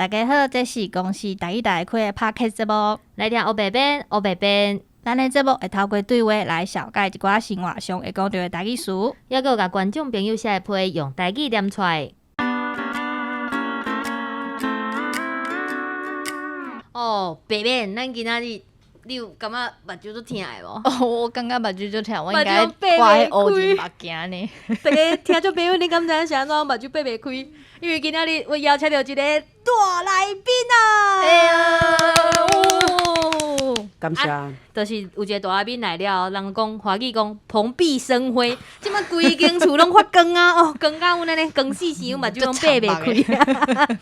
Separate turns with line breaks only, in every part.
大家好，這是公視台語台開的 Podcast 節目。
來聽烏白編，烏白編。
咱的節目會透過對話來紹介一寡生活上會講著的台語詞。
抑閣有共觀眾朋友寫的批用台語念出來。哦，白編，咱今仔日你有感覺目睭足疼的無？
哦，我感覺目睭足疼，我應該掛彼烏人目鏡呢。
大家聽眾朋友，你敢知影是按怎目睭擘袂開？因為今仔日我邀請著一個大來賓啊！
哎呀，
感謝。
啊，就是有一個大來賓來了，人講華語講蓬蓽生輝，這擺規間厝攏發光啊！哦，光甲阮按呢光死死，阮目睭攏擘袂開。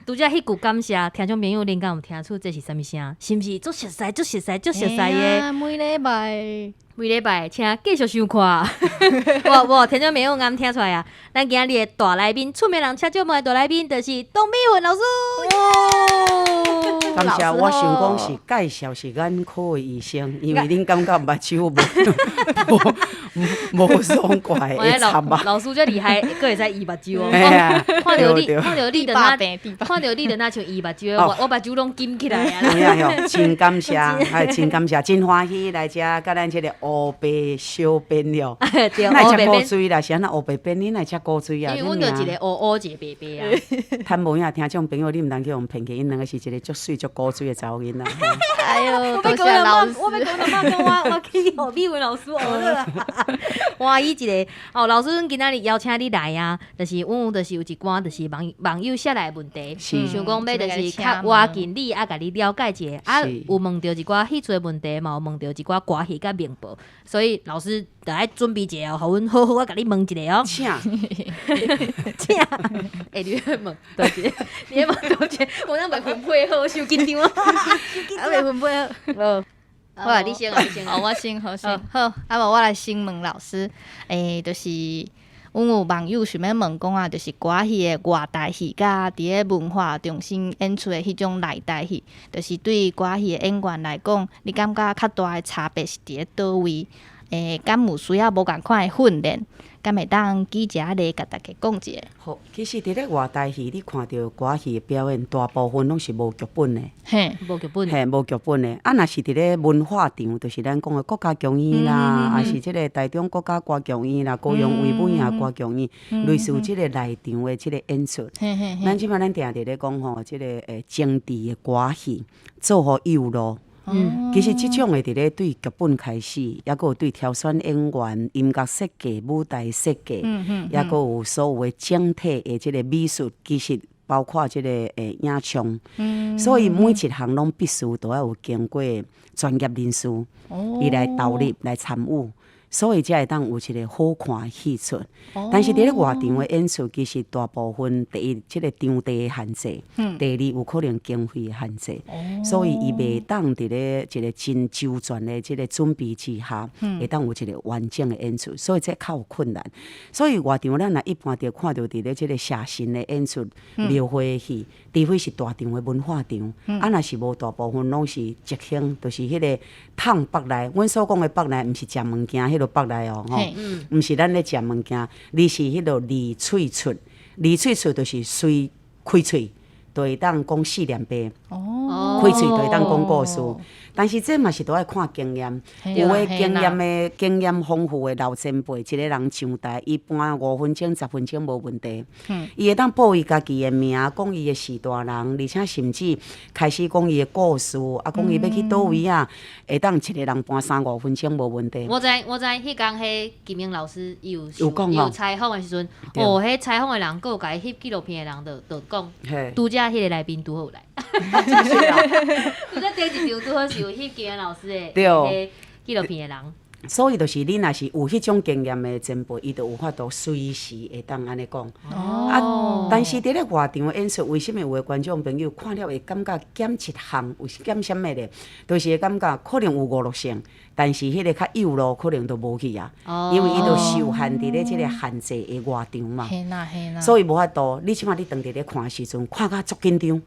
拄才彼句感謝，聽眾朋友，恁敢有聽出這是啥物聲？是毋是足熟似、足熟似、足熟似的？
每禮拜，
每禮拜，請繼續收看。無無，聽眾朋友敢聽出來啊？咱今日的大來賓，出名人請少問的大來賓，就是董美雲老師。
感謝，我想講是介紹是眼科的醫生，因為恁感覺目睭無無無爽快會插目。
老師遮厲害，閣會使醫目睭哦。看著你，看著你，就若看著你，就若像醫目睭，我目睭攏金起來啊！
有影真感謝，係真感謝，真歡喜來遮，佮咱這個烏白小編了。
對，
哪會遮古錐啦？是按怎烏白編？你哪會遮古錐啊？
因為阮就一個烏烏，一個白白啊。
趁無影聽眾朋友，你毋通去予騙去，𪜶兩個是一個足媠足古錐的查某囡仔。
哎喲，多謝老師。
我欲講阿嬤講我，我去予美雲老師學了。歡喜一下哦，老師，阮今仔日邀請你來啊，就是阮有就是有一寡就是網網友寫來的問題，想講欲就是較倚近你啊，共你了解一下啊，有問著一寡戲劇的問題，嘛有問著一寡歌戲佮名簿，所以老師著愛準備一下哦，予阮好好啊，共你問一下哦。
請，
請，欸，你欲問佗一个？你欲問佗一個？我猶未分配好，傷緊張啊！猶未分配好。好啊，你先啊，你先。
哦，我先，好先，好。啊無，我來先問老師，欸，就是阮有網友想欲問講啊，就是歌戲的外台戲佮佇咧文化中心演出的彼種內台戲，就是對歌戲的演員來講，你感覺較大的差別是佇咧佗位？欸，敢有需要無仝款的訓練？敢會當舉一下例，共大家講一下？
好，其實佇咧外台戲，你看著歌戲的表演，大部分攏是無劇本的。
嘿，
無劇本。
嘿，無劇本的。啊，若是佇咧文化場，就是咱講的國家劇院啦，抑是這個台中國家歌劇院啦，高雄維美亞歌劇院，類似這個內場的這個演出。咱這擺咱定定咧講吼，這個精緻的歌戲做予幼路。其實這種的佇咧對劇本開始，抑閣有對挑選演員、音樂設計、舞台設計，抑閣有所有的整體的這個美術，其實包括這個影像，所以每一項攏必須都愛有經過專業人士，伊來投入來參與。所以才會當有一個好看的戲出。但是佇咧外場的演出，其實大部分第一，這個場地的限制；第二，有可能經費的限制。所以伊袂當佇咧一個真周全的這個準備之下，會當有一個完整的演出。所以這較有困難。所以外場咱若一般著看著佇咧這個寫實的演出、廟會的戲，除非是大場的文化場，啊，若是無大部分攏是即興，就是彼個迵腹內。阮所講的腹內，毋是食物件彼個腹內哦，吼，毋是咱咧食物件，而是彼個離喙出，離喙出就是隨開喙，就會當講四連白，開喙就會當講故事。但是這嘛是都愛看經驗，有的經驗的經驗豐富的老前輩，一個人上台，伊搬5分鐘、10分鐘無問題。伊會當報伊家己的名，講伊的序大人，而且甚至開始講伊的故事，啊，講伊欲去佗位啊，會當一個人搬三五分鐘無問題。
我知我知，彼工彼金英老師伊有
有講
伊有採訪的時陣，哦，彼採訪的人，閣有共伊翕紀錄片的人，就就講，拄才彼個來賓拄好有來。拄才頂一場拄好是有翕金英老師的彼個紀錄片的人。
所以就是你若是有彼種經驗的前輩，伊就有法度隨時會當按呢講。啊，但是佇咧外場的演出，為啥物有的觀眾朋友看了會感覺減一項？有減啥物咧？就是會感覺可能有娛樂性，但是彼個較幼路可能就無去啊，因為伊就受限佇咧這個限制的外場嘛。所以無法度。你這擺你當佇咧看的時陣，看甲足緊張。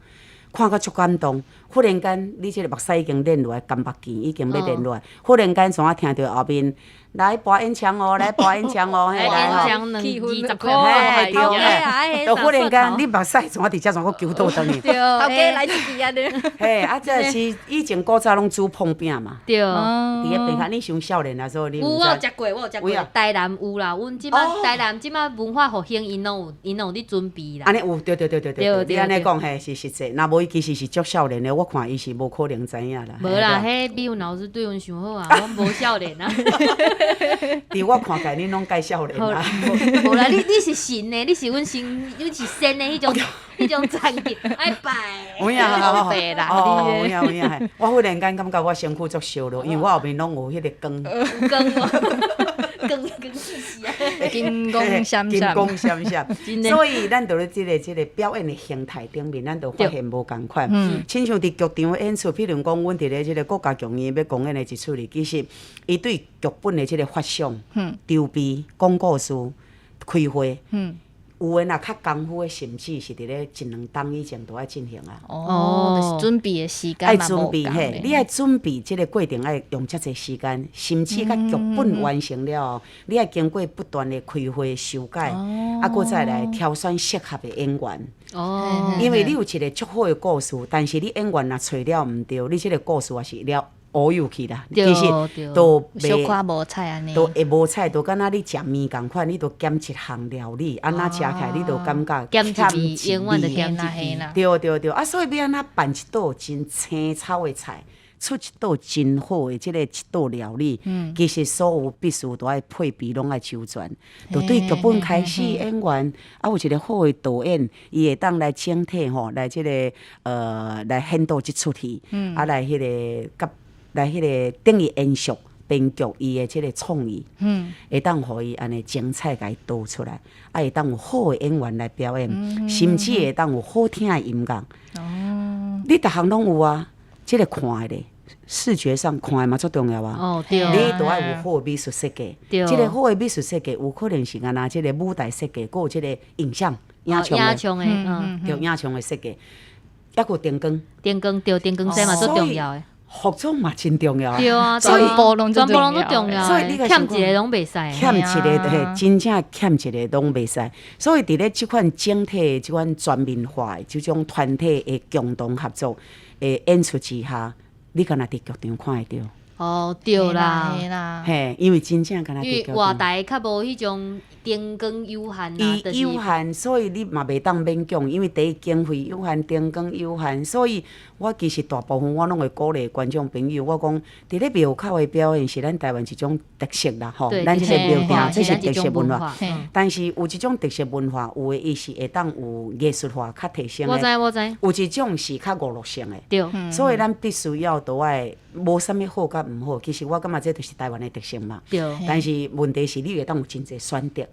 看甲足感動，忽然間你這個目屎已經練落來，甘目鏡已經欲練落來，忽然間怎啊聽著後面來播演唱哦，來播演唱哦，嘿
來
來吼。
演唱兩20塊，
嘿，對
嘿，
就忽然間你目屎怎佇遮怎閣求倒轉去？
對，
頭家來一支按呢。
嘿，啊，這是以前古早攏煮碰餅嘛。
對。
佇咧棚下，你傷少年啊，所以你
有
毋知。
我有食過，我有食過。台南有啦，阮這擺台南這擺文化復興，𪜶攏有咧準備啦。
按呢有，對對對對對，你按呢講嘿是實際，若無伊其實是足少年的，我看伊是無可能知影啦。
無啦，彼美雲老師對阮傷好啊，阮無少年啊。
佇我看起來，恁攏介少年啊。
無啦，你是神的，你是阮神，你是仙的彼種層級，愛拜。
有影
老爸啦，
哦，有影有影，我忽然間感覺我身軀足燒咯，因為我後面攏有彼個光。
有光哦，光光死死啊！
金光閃閃，
金光閃閃。所以咱就咧這個表演的形態頂面，咱就發現無仝款。親像佇劇場演出，譬如講，阮佇咧這個國家劇院欲公演的一齣戲，其實伊對劇本的這個發想、籌備、講故事、開會。有的若較功夫的，甚至是佇咧一兩冬以前就愛進行啊。
哦，就是準備的時間
愛準備嘿，你愛準備這個過程愛用遮濟時間，甚至佮劇本完成了後，你愛經過不斷的開會修改，啊，閣再來挑選適合的演員。
哦，
因為你有一個足好的故事，但是你演員若揣了毋對，你這個故事也是了烏有去啦。其實都
小可無彩按呢，
都會無彩，就敢若你食麵仝款，你都減一項料理，按怎食起來你就感覺
減一味，永遠就減一味。
對對對，啊，所以欲按怎辦一道真青草的菜，出一道真好的這個一道料理，其實所有必須都愛配備攏愛周全，就對劇本開始演員，啊有一個好的導演，伊會當來整體吼，來這個來演導這齣戲，啊來彼個佮來彼個等於延續編劇伊的這個創意，會當予伊按呢精彩共伊導出來，啊會當有好的演員來表演，甚至會當有好聽的音樂。
哦，
你逐項攏有啊，這個看的咧。視覺上看的嘛足重要啊！
哦，對，
你都愛有好的美術設計。
對，
這個好的美術設計有可能是敢若這個舞台設計，閣有這個影像、影像的，對，影像的設計，抑閣有燈光。
燈光對，燈光這嘛足重要的。
服裝嘛真重要。
對啊，
全部攏
全部攏足重要。
所以你
欠一个攏袂使。
欠一个對，真正欠一个攏袂使。所以佇咧這款整體、這款全面化的這種團體的共同合作的演出之下，你敢若佇劇場看會著？
哦，對啦，
嘿，因為真正敢若
因為外台較無彼種燈光有限啊，
伊有限，所以你嘛袂當勉強，因為第一經費有限，燈光有限，所以我其實大部分我攏會鼓勵觀眾朋友，我講佇咧廟口的表演是咱台灣一種特色啦，吼，咱這個廟埕這是特色文化。但是有一種特色文化，有的伊是會當有藝術化較提升的，
我知我知。
有一種是較娛樂性的，
對，
所以咱必須要都愛無啥物好佮毋好，其實我感覺這就是台灣的特色嘛。
對。
但是問題是你會當有真濟選擇。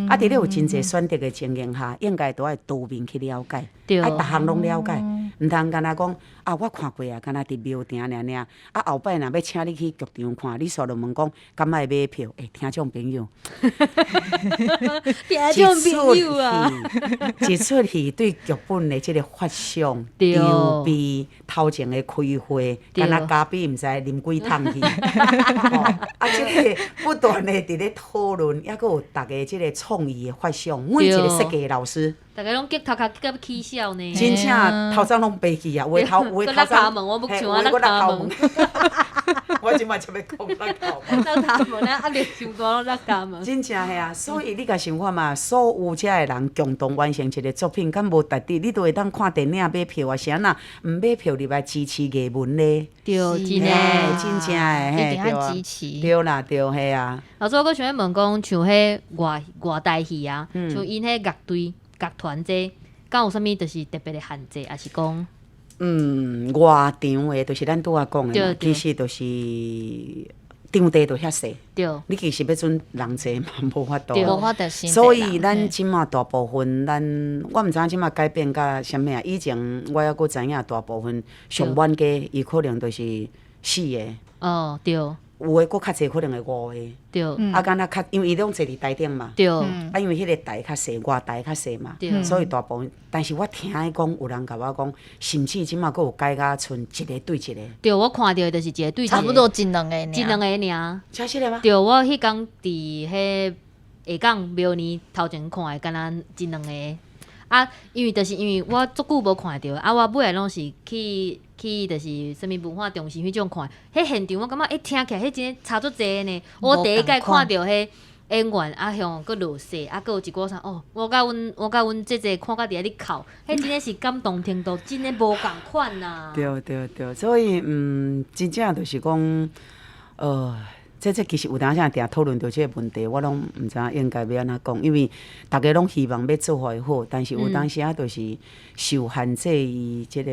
啊，佇咧有真濟選擇的情形下，應該都愛多面去了解，愛逐項攏了解，毋通干焦講啊，我看過啊，干焦佇廟埕爾爾，啊後擺若欲請你去劇場看，你煞就問講敢愛買票？欸，聽眾朋友，
聽眾朋友啊，
一齣戲對劇本的這個發想、籌備、頭前的開會，敢若咖啡毋知啉幾桶去，啊，這個不斷的佇咧討論，抑閣有逐个這個創意的發想，每一個設計的老師，
逐个攏激頭殼激甲欲起痟呢，
真正頭鬃攏白去啊！有的頭有的頭鬃，
我欲像啊落跤門，
我這擺才欲講落跤門，
落跤門啊，壓力傷大攏落跤門。
真正係啊，所以你共想看嘛，所有遮的人共同完成一個作品，敢無值得？你都會當看電影買票啊，是按怎？毋買票入來支持藝文咧？
對，真的，
真正的，
一定愛支持。
對啦，對，係啊。
老師，我閣想欲問講，像彼外台戲啊，像𪜶彼樂隊、樂團這，敢有啥物就是特別的限制，抑是講？
外場的，就是咱拄仔講的嘛，其實就是場地就遐細，你其實欲準人濟嘛無法度，
無法度。
所以咱這馬大部分咱，我毋知影這馬改變甲啥物啊。以前我猶閣知影，大部分上晚間伊可能就是四個。
哦，對。
有的閣較濟，可能會五個。啊，敢若較，因為伊攏坐佇台頂嘛。啊，因為彼个台較細，外台較細嘛，所以大部分。但是我聽伊講，有人共我講，甚至這馬閣有改甲賰一個對一個。
對，我看著的就是一個對一個。
差不多一兩個爾。
一兩個爾。
真實的嗎？
對，我彼工佇彼下港廟年頭前看的，敢若一兩個。啊，因為就是因為我足久無看著，啊，我尾仔攏是去去就是啥物文化中心彼種看，彼現場我感覺欸聽起來彼真的差足濟呢。我第一擺看著彼演員啊，向閣落雪，啊，閣有一寡啥哦，我佮阮姐姐看甲佇遐咧哭，彼真的是感動程度真的無仝款啊。
對對對，所以真正就是講，這其實有當時定討論著這個問題，我攏毋知影應該欲按怎講，因為逐家攏希望欲做予伊好，但是有當時仔就是受限制於這个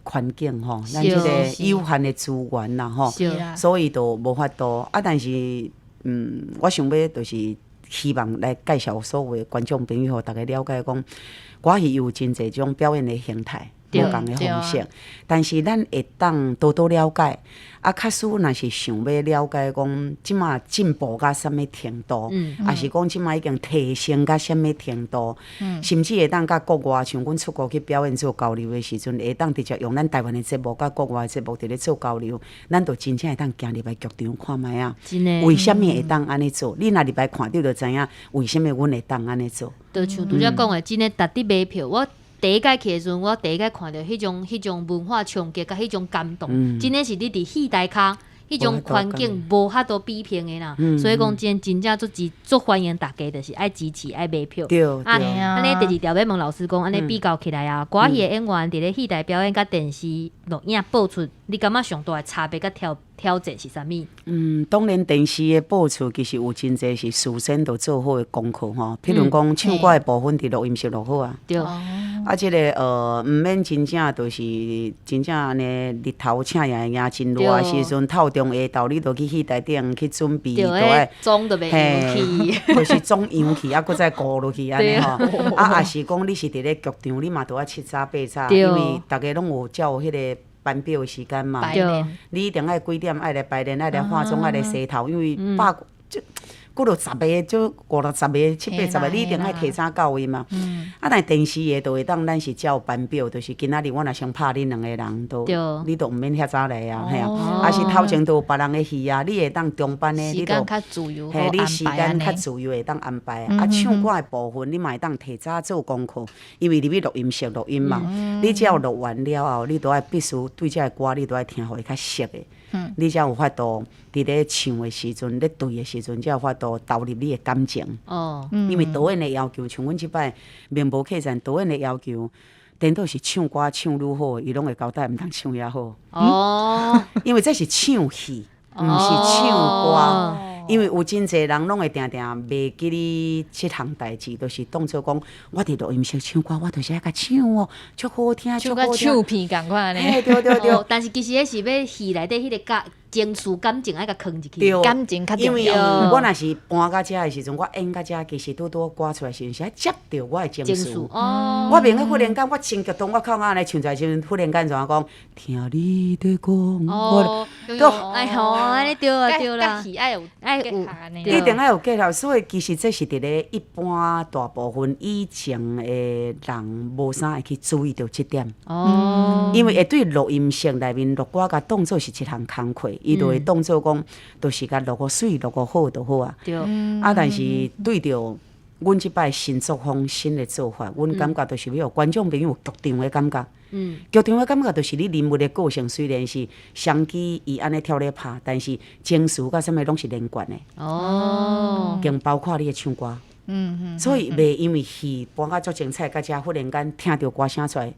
環境吼，咱這个有限的資源啦吼，所以就無法度啊。但是我想欲就是希望來介紹所有的觀眾朋友，予逐家了解講，歌戲有真濟種表演的形態。無仝的方式，但是咱會當多多了解。啊，假使若是想欲了解講，這馬進步到啥物程度，抑是講這馬已經提升到啥物程度，甚至會當佮國外，像阮出國去表演做交流的時陣，會當直接用咱台灣的節目佮國外的節目佇咧做交流，咱就真正會當行入來劇場看覓仔。為啥物會當按呢做？你若入來看著就知影為啥物阮會當按呢做。
就像拄才講的，真的值得買票。我第一擺去的時陣，我第一擺看著彼種彼種文化衝擊佮彼種感動，真的是你佇戲台跤彼種環境無法度比拼的啦。所以講真真正足支足歡迎大家，就是愛支持愛買票。啊，按呢第二條欲問老師講，按呢比較起來啊，歌戲的演員佇咧戲台表演佮電視錄影播出，你感覺上大的差別佮挑戰是啥物？
當然電視的播出其實有真濟是事先就做好的功課吼，譬如講唱歌的部分佇錄音室錄好啊。啊，這个毋免真正就是真正按呢日頭赤炎炎真熱的時陣，透中下晝你就去戲台頂去準備，就愛
妝都袂揚去，
就是妝揚去，啊，閣再糊落去按呢吼。啊，抑是講你是佇咧劇場，你嘛著愛七早八早，因為逐家攏有照彼个班表的時間嘛。你一定愛幾點愛來排練，愛來化妝，愛來洗頭，因為百這幾落十个，這五六十个、七八十个，你一定愛提早到位嘛。啊，但電視的就會當，咱是照班表，就是今仔日我若先拍恁兩個人，就你就毋免遐早來啊，嘿啊。抑是頭前都有別人的戲啊，你會當中班的，你就
較自由，
嘿，你時間較自由會當安排啊。唱歌的部分，你嘛會當提早做功課，因為入去錄音室錄音嘛，你只要錄完了後，你都愛必須對這个歌，你都愛聽予伊較熟的。你才有法度佇咧唱的時陣，咧對的時陣，才有法度投入你的感情。因為導演的要求，像阮這擺面無客棧，導演的要求，顛倒是唱歌唱愈好，伊攏會交代毋通唱遐好。因為這是唱戲，毋是唱歌。因為有真濟人攏會定定袂記得這項代誌，就是當做講，我佇錄音室唱歌，我就是愛共唱哦，足好聽，足好聽。
唱片仝款呢。
嘿，對對對。
但是其實彼是欲戲內底彼个感情緒感情愛共囥入去。
感情較重要。
因為我若是搬到遮的時陣，我演到遮，其實拄拄歌出來時陣是愛接著我的情緒。我袂用忽然間，我真激動，我靠按呢唱出來時陣，忽然間怎講？聽你在講，我
對，哎吼，按呢對啊對啦。
愛有
愛有，
一定愛有結合，所以其實這是佇咧一般大部分以前的人無啥會去注意著這點。因為會對錄音室內面錄歌，共當做是一項工課，伊就會當做講，就是共錄予媠、錄予好就好啊。啊，但是對著阮這擺新作風、新的做法，阮感覺就是欲予觀眾朋友有劇場的感覺。劇場的感覺就是你人物的個性雖然是雙機伊按呢跳咧拍，但是情緒佮啥物攏是連貫的。更包括你的唱歌。所以袂因為戲搬甲足精彩，到遮忽然間聽著歌聲出來，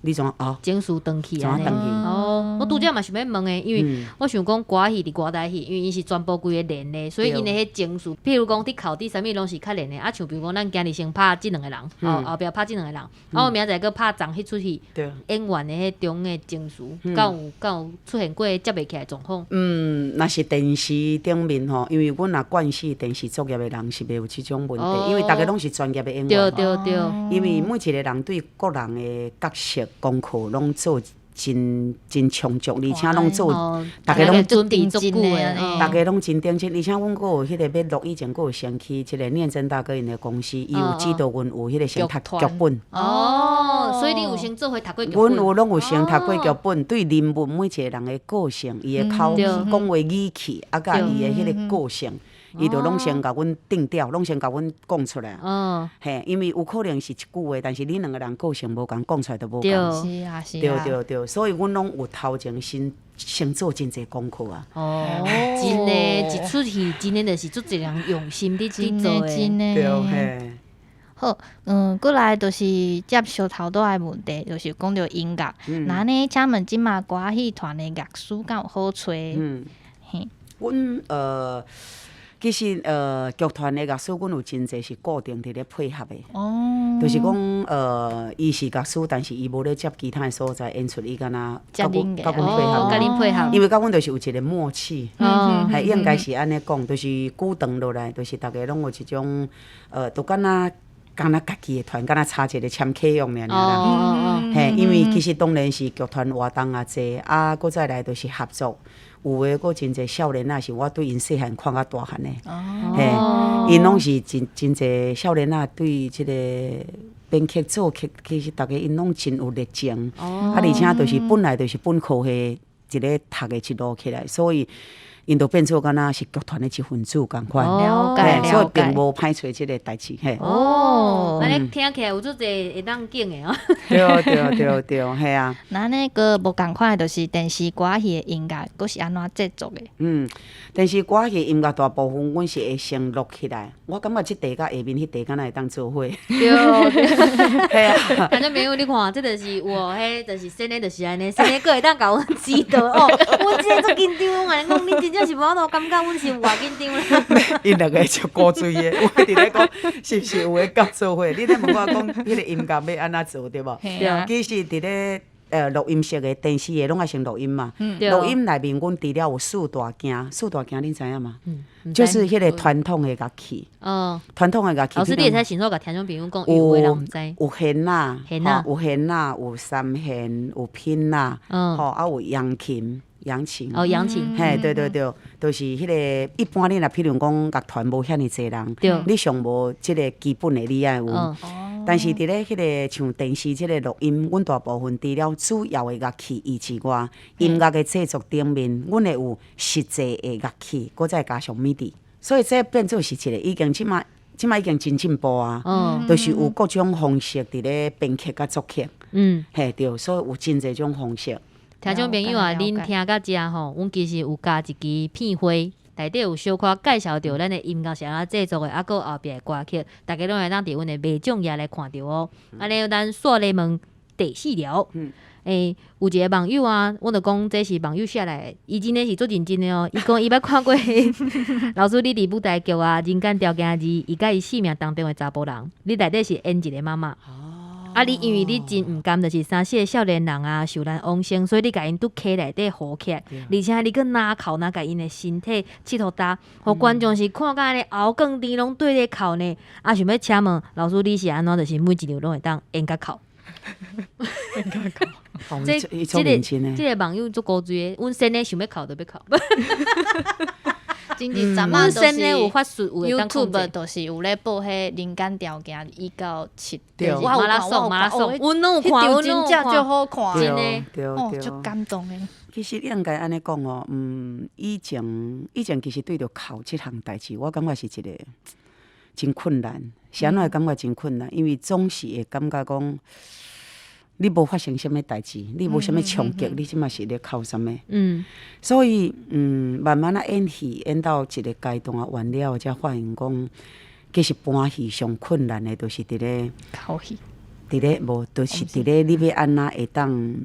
你怎啊？
情緒轉去
按呢？
哦，我拄才嘛想欲問的，因為我想講歌戲佇歌台戲，因為伊是全部規个連的，所以𪜶的彼情緒，譬如講佇哭佇啥物攏是較連的。啊，像比如講咱今日先拍這兩個人，後壁拍這兩個人，啊，我明仔載閣拍仝彼齣戲，演員的彼種的情緒，敢有出現過接袂起來狀況？
若是電視頂面吼，因為阮若慣勢電視作業的人是袂有這種問題，因為逐家攏是專業的演員。
對對對。
因為每一個人對個人的角色功課攏做真真充足，而且攏做，
逐
家攏
準備足久的，
逐家攏真認真，而且阮閣有彼個欲錄以前，閣有先去這個念真大哥𪜶的公司，伊有指導阮有彼個先讀劇本。
哦，所以你有先做伙讀過劇本。
阮有攏有先讀過劇本，對人物每一個人的個性，伊的口講話語氣，啊，佮伊的彼個個性，伊就攏先共阮定調，攏先共阮講出來。嘿，因為有可能是一句話，但是你兩個人個性無仝，講出來就無仝。
是啊，是啊。
對對對，所以阮攏有頭前先先做真濟功課啊。
哦，真的，一齣戲真的就是足濟人用心佇佇做的。
真的。
對嘿。
好，過來就是接相頭拄仔的問題，就是講著音樂。那按呢，請問這馬歌仔戲團的樂師敢有好揣？嘿。
阮其實劇團的樂師，阮有真濟是固定佇咧配合的。就是講，伊是樂師，但是伊無咧接其他的所在演出，伊敢若佮阮配合。
佮恁配合。
因為佮阮就是有一個默契。係應該是按呢講，就是久長落來，就是逐家攏有一種，就敢若敢若家己的團，敢若差一個簽契約爾爾啦。嘿，因為其實當然是劇團活動也濟，啊，閣再來就是合作。有的閣真濟少年仔是我對𪜶細漢看甲大漢的，嘿，𪜶攏是真真濟少年仔對這個編曲作曲，其實逐家𪜶攏真有熱情，啊，而且就是本來就是本科系一个讀的一路起來，所以𪜶就變做敢若是劇團的一份子仝款，
了解，
所以並無歹揣這個代誌，嘿。
哦，按呢聽起來有足濟會當揀的哦。
對對對對，嘿啊。
那按呢閣無仝款的，就是電視歌仔戲的音樂，閣是按怎製作的？
嗯，電視歌仔戲音樂大部分阮是會先錄起來，我感覺這題佮下面彼題敢若會當做伙。
對，
嘿啊。
聽眾朋友，你看，這就是有哦，彼就是先的，就是按呢，先的閣會當共阮指導哦。阮這個足緊張，我共你講，你真正是無法度感覺阮是有偌緊張咧。
𪜶兩個足古錐的，我佇咧講，是毋是有的佮做伙？你咧問我講，彼個音樂欲按怎做對無？
對。
其實佇咧錄音室的電視的攏愛先錄音嘛。錄音內面，阮除了有四大件，四大件恁知影嗎？就是彼個傳統的樂器。傳統的樂器。
老師，你會使先共聽眾朋友講，有的人毋知。
有弦仔，有弦仔，有三弦，有品仔，吼，啊有揚琴。揚琴。
哦，揚琴。
嘿，對對對，就是彼個一般你若譬如講樂團無遐爾濟人，你上無這個基本的你愛有。但是佇咧彼個像電視這個錄音，阮大部分除了主要的樂器伊之外，音樂的製作頂面，阮會有實際的樂器，閣再加上 MIDI，所以這變做是一個已經這馬這馬已經真進步啊，就是有各種方式佇咧編曲佮作曲。嘿對，所以有真濟種方式。
聽眾朋友啊，恁聽到遮吼，阮其實有加一支片花，內底有小可介紹著咱的音樂是按怎製作的，啊，閣後壁的歌曲，逐家攏會當佇阮的麥眾頁來看著哦。按呢，咱煞來問第四條。欸，有一個網友啊，阮就講這是網友寫來的，伊真的是足認真的哦。伊講伊捌看過老師你佇舞台劇啊，《人間條件二》，伊佮伊性命當中的查埔人，你內底是演一個媽媽。啊！你因為你真毋甘，就是三四個少年人啊受難往生，所以你共𪜶拄溪內底扶起來，而且你閣若哭若共𪜶的身體𨑨迌焦，予觀眾是看甲按呢喉囥甜攏綴咧哭呢。啊，想欲請問老師，你是按怎？就是每一場攏會當演甲哭。
演甲哭。
這這个這个網友足古錐的，阮先生想欲哭就欲哭。
真正昨晚
阮先生有法術，有
YouTube 就是有咧播彼人間條件一到七，
馬拉松馬拉松，阮攏有看，阮攏
真正足好看，
真的，
哦，足感動的。
其實應該按呢講哦，以前以前其實對著哭這項代誌，我感覺是一個真困難。是按怎會感覺真困難？因為總是會感覺講，你無發生啥物代誌，你無啥物衝擊，你這馬是咧哭啥物？所以，慢慢仔演戲演到一個階段完了，才發現講，其實搬戲上困難的，就是佇咧
哭戲，
佇咧無，就是佇咧你欲按怎會當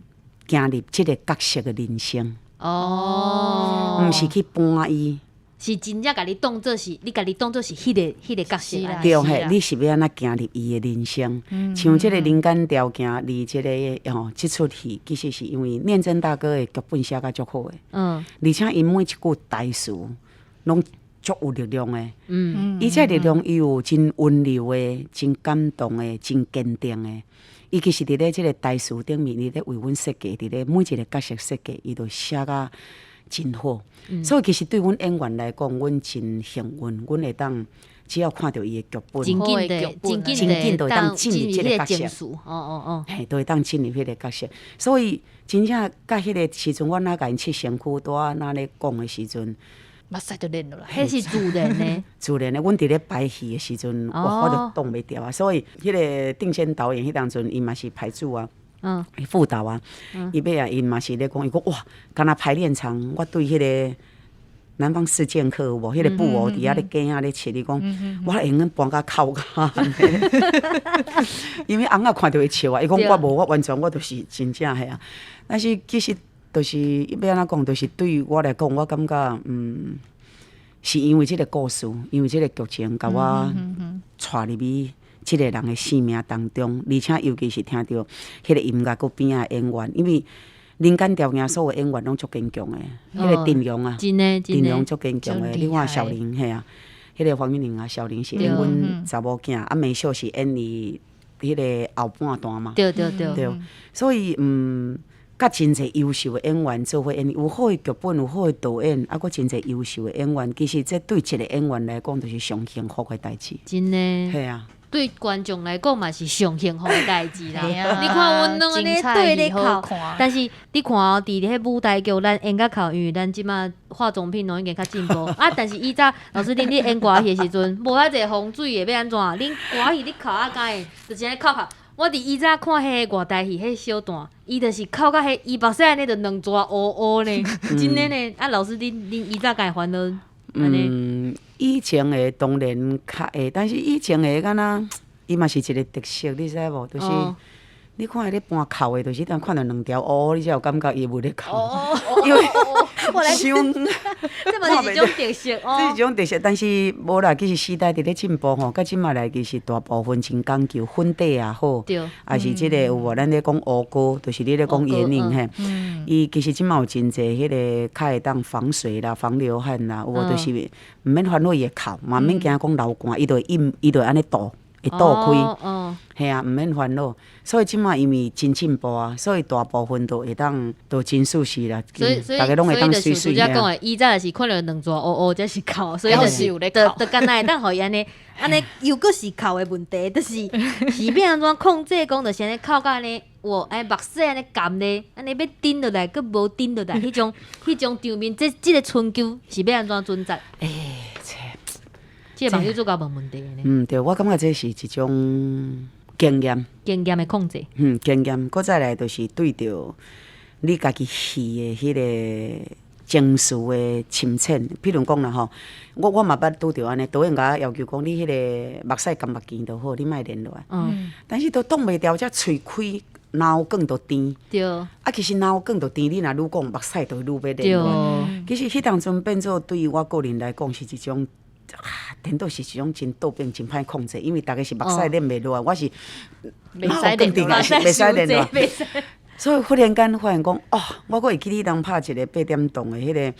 行入這個角色的人生。
哦，
毋是去搬伊。
是真正共你當做是，你共你當做是彼個彼個角色。
對嘿，你是欲按怎行入伊的人生？像這個人間條件，離這個吼，這齣戲其實是因為念真大哥的劇本寫甲足好的。而且伊每一句台詞攏足有力量的。伊這力量，伊有真溫柔的、真感動的、真堅定的。伊其實佇咧這個台詞頂面，伊咧為阮設計，佇咧每一個角色設計，伊都寫甲真好。所以其實對阮演員來講，阮真幸運，阮會當只要看著伊的劇本，
真緊的，真緊
真緊就會當進入這個角色。嘿，就會當進入彼個角色。所以真正佮彼個時陣，我若共𪜶拭身軀，拄仔若咧講的時陣，
目屎就練落來。
彼是自然的。
自然的，阮佇咧排戲的時陣，我就擋袂牢啊。所以彼個定謙導演彼當陣，伊嘛是排主啊，副導啊，伊尾啊，伊嘛是咧講，伊講哇，敢若排練場，我對彼個南方四賤客有無？彼個布偶佇遐咧鏡仔咧拭，伊講我會用搬甲哭甲，因為翁仔看著會笑啊。伊講我無，我完全我就是真正彼啊。但是其實就是欲按怎講，就是對我來講，我感覺是因為這個故事，因為這個劇情，共我帶入去這個人的生命當中，而且尤其是聽著彼個音樂閣邊仔的演員，因為人間條件所有演員攏足堅強的，彼個陣容啊，陣容足堅強的。你看小玲嘿啊，彼個黃韻玲啊，小玲是演阮查某囝，啊梅秀是演伊彼個後半段嘛。對，所以佮真濟優秀的演員做伙演，有好的劇本，有好的導演，啊，閣真濟優秀的演員，其實這對一個演員來講，就是上幸福的代誌。
真的。
嘿啊。
對觀眾來講嘛是上幸福的代誌啦。你看阮攏按呢對咧哭，但是你看哦，佇彼舞台劇咱演甲哭，因為咱這馬化妝品攏已經較進步啊。但是以早老師恁咧演歌戲的時陣，無遐濟防水的，欲按怎？恁歌戲你哭啊敢會，就是按呢哭哭。我佇以早看彼個外台戲彼小段，伊就是哭甲彼伊目屎按呢就兩撮烏烏呢，真的呢。啊，老師恁以早敢會煩惱按呢？
以前的當然較會，但是以前的敢若伊嘛是一個特色，你知無？就是你看伊咧搬哭的，就是當看著兩條烏烏，你才有感覺伊有咧哭。因為傷，
這嘛是一種特色哦。
這是一種特色，但是無啦，其實時代佇咧進步吼，到這馬來其實大部分真講究粉底也好，抑是這個有無？咱咧講烏膏，就是你咧講眼影嘿。伊其實這馬有真濟彼個較會當防水啦、防流汗啦，有無？就是毋免煩惱伊會哭，嘛毋免驚講流汗，伊就會印，伊就會按呢倒。會倒開，嘿啊，毋免煩惱。所以這馬因為真進步啊，所以大部分都會當都真舒適啦。
所以所以
逐家攏會當媠媠。
所以就是講的，以早是看著兩撮烏烏才是哭，所以就是就敢若會當予伊按呢按呢，又閣是哭的問題，就是是欲按怎控制講，就是按呢哭甲按呢，哇，按呢目屎按呢含咧，按呢欲頂落來，閣無頂落來，彼種場面，這個春秋是欲按怎準則？
欸，
這個網友做較問問題呢。
對，我感覺這是一種經驗。
經驗的控制。
經驗，閣再來就是對著你家己戲的彼個情緒的深淺。譬如講啦吼，我嘛捌拄著按呢，導演共我要求講，你彼個目屎含目鏡就好，你莫連落來。但是都擋袂牢，這喙開，嚨管就甜。啊，其實嚨管就甜，你若愈講目屎就愈欲連落來。其實彼當陣變做對於我個人來講是一種。啊，顛倒是一種真倒變、真歹控制，因為逐家是目屎連袂落來，我是
袂使連落來，
袂使連落來。所以忽然間發現講，哦，我閣會記得當拍一個八點檔的彼個，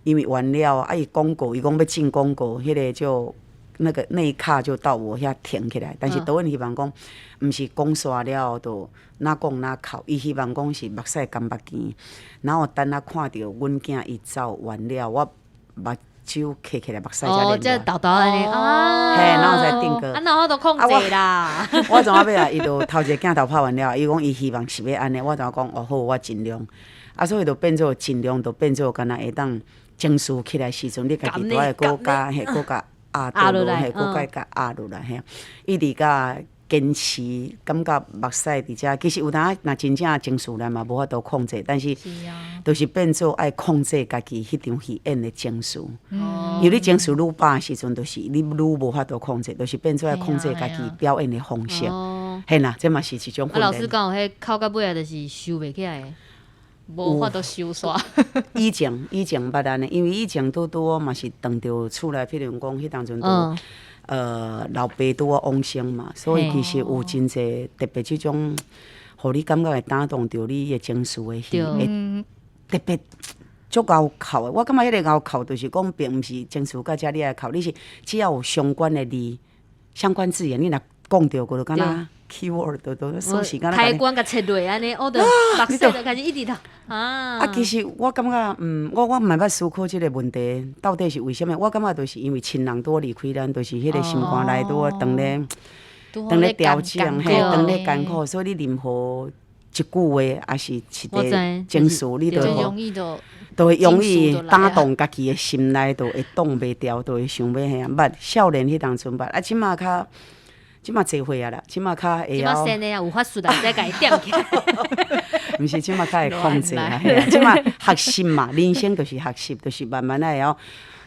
因為完了啊，伊廣告，伊講欲進廣告，彼個就那個那一卡就到我遐停起來。但是導演希望講，毋是講煞了後就哪講哪哭，伊希望講是目屎含目鏡，然後等仔看著阮囝伊走完了，我目睭揢起來，目屎才
哦，
連
這沓沓按呢啊，
嘿，然後才定格。
啊，哪有法度控制啦？
我怎仔尾啊？伊就頭一個鏡頭拍完了，伊講伊希望是欲按呢，我怎講哦好，我盡量。啊，所以就變做盡量，就變做敢若會當情緒起來時陣，你家己都愛閣共嘿，閣共壓倒落，嘿，閣共共壓落來嘿，一直共堅持，感覺目屎佇遮，其實有當若真正情緒來嘛，無法度控制，但是就是變做愛控制家己彼場戲演的情緒。因為你情緒愈飽的時陣，就是你愈無法度控制，就是變做愛控制家己表演的方式。嘿啦，這嘛是一種訓練。
啊，老師敢有彼哭到尾仔就是收袂起來的？
無法度收煞。
以前捌按呢，因為以前拄拄好嘛是轉著厝內，譬如講彼當陣都。老爸拄仔往生嘛，所以其實有真濟特別這種，予你感覺會打動著你的情緒的戲，會特別足𠢕哭的。我感覺彼個𠢕哭，就是講，並毋是情緒到遮你愛哭，你是只要有相關的字、相關字眼，你若講著，就敢若 keyword 都鎖匙敢若
開關共切落按呢，我就目屎就開始一直流啊。
啊，其實我感覺，我毋捌思考這個問題到底是為啥物。我感覺就是因為親人拄離開咱，就是彼個心肝內拄仔當咧當咧調整，嘿，當咧艱苦，所以你任何一句話，抑是一個情緒，你都會都會容易打動家己的心內，就會擋袂牢，就會想欲彼啊。捌少年彼當陣捌，啊，這馬較這馬濟歲啊啦，這馬較會曉。
這馬有法術啊，再共伊點起來。
毋是，這馬較會控制啊，嘿啊，這馬學習嘛，人生就是學習，就是慢慢仔會曉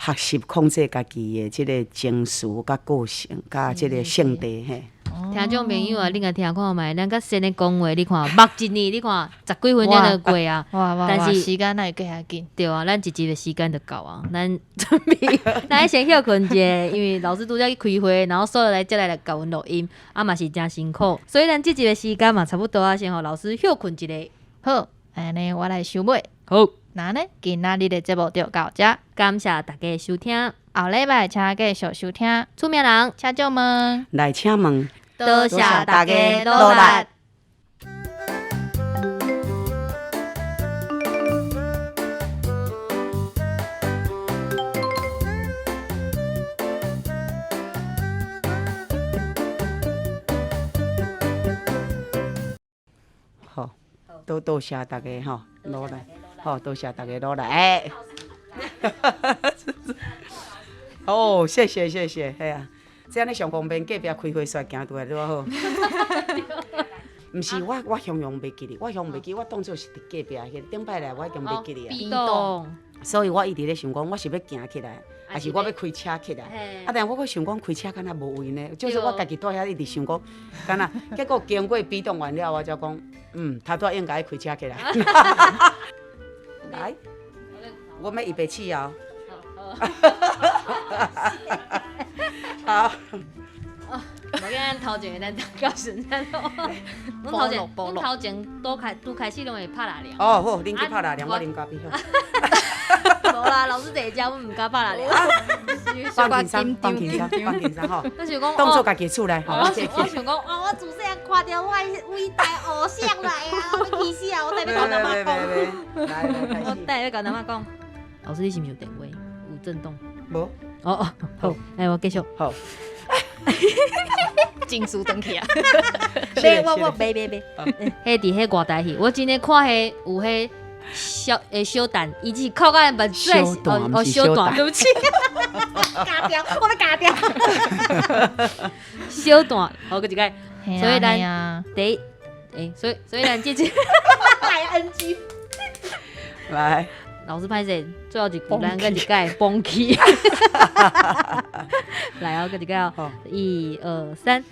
學習控制家己的這個情緒、佮個性、佮這個性格嘿。
聽眾朋友啊，你共聽看覓，咱佮先咧講話，你看目一年，你看十幾分鐘就過啊。
但是時間哪會過遐緊？
對啊，咱一集的時間就到啊。咱準備，咱先歇睏一下，因為老師拄才去開會，然後煞來才來共阮錄音，啊嘛是誠辛苦，所以咱這集的時間嘛差不多啊，先予老師歇睏一下。
好，按呢我來收尾。
好，
那呢，今仔日的節目就到這，
感謝大家收聽。
後禮拜請繼續收聽。
出名人，
請借問，
來請問，
多謝大家努力。
好，多多謝大家吼，努力，好，多謝大家努力。欸哦，謝謝謝謝，嘿啊，這按呢上方便，隔壁開會煞行過來拄好。毋是我，我形容袂記哩，我形容袂記，我當做是佇隔壁，彼頂擺來我已經袂記哩啊。所以我一直咧想講，我是欲行起來，還是我欲開車起來？啊，但我閣想講開車敢若無位呢，就是我家己蹛遐一直想講，敢若結果經過比動完了，我才講，頭拄仔應該開車起來。來，我欲預備起哦。好。
無緊，咱頭前咱到時咱咯。阮頭前，阮頭前拄開拄開始攏會拍獵了。
哦，好，恁去拍獵了，我啉咖啡好。
無啦，老師坐遮，阮毋敢拍獵了。
放輕鬆，放輕鬆，放輕鬆吼。
我想講，
當做家己厝內。
我想講，哇！我自細漢看著我偉大偶像來啊，我欲氣死啊！我等欲共阿嬤講。我等欲共阿嬤講。老師，你是毋是有電話？有震動？
無。
哦哦，好，來我繼續。
好。
情緒轉去啊！
袂，我我袂袂袂。彼佇彼外台戲，我真的看彼有彼小欸小蛋，伊只是哭甲目屎哦哦小蛋，對不起，咬掉，我欲咬掉。小蛋，好，閣一擺。所以咱第一，欸，所以咱這集來 NG，
來。
老師歹勢，最後一句咱閣一擺崩去。來哦，閣一擺哦，一二三。